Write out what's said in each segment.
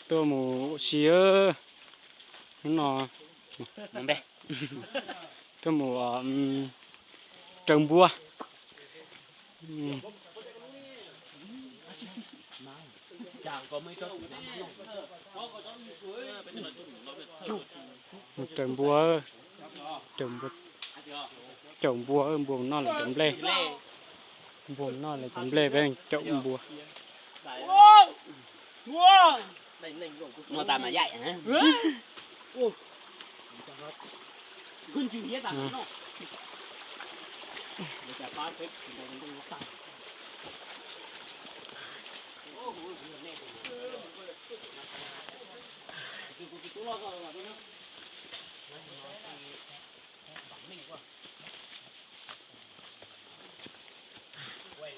Tuaj mus ua si, hnub no tuaj mus raws npua. Raws npua, caum npua, npua mus noj lawv cov nplej. Npua mus noj lawv cov nplej peb caum npua.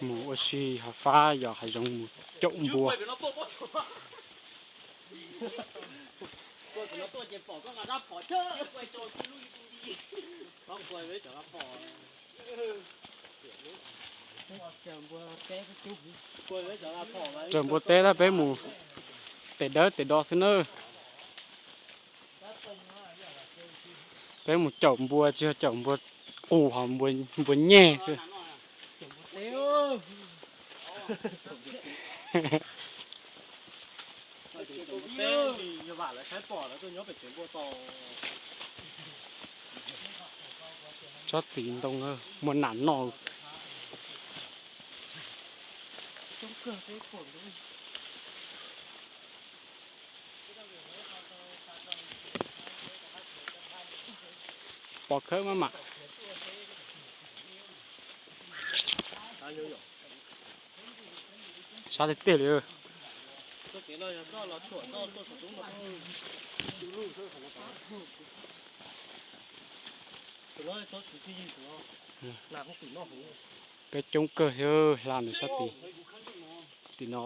Mus ua si hav fab yos hav zoov mus caum npua. Raws npua teb tab peb mus tes dawb tes do xwb nawb. Peb mus caum npua tsis yog caum npua qus ho npua nyeg xwb. Tsob txiv ntoo muaj nas noj. Pom khawb maj mam. Sab tiag tiag li. Peb coob kawg thiab hla nws sab tim, tim no.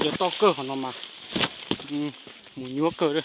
Yog toj kawg qhov no mas, mus nyuab kawg.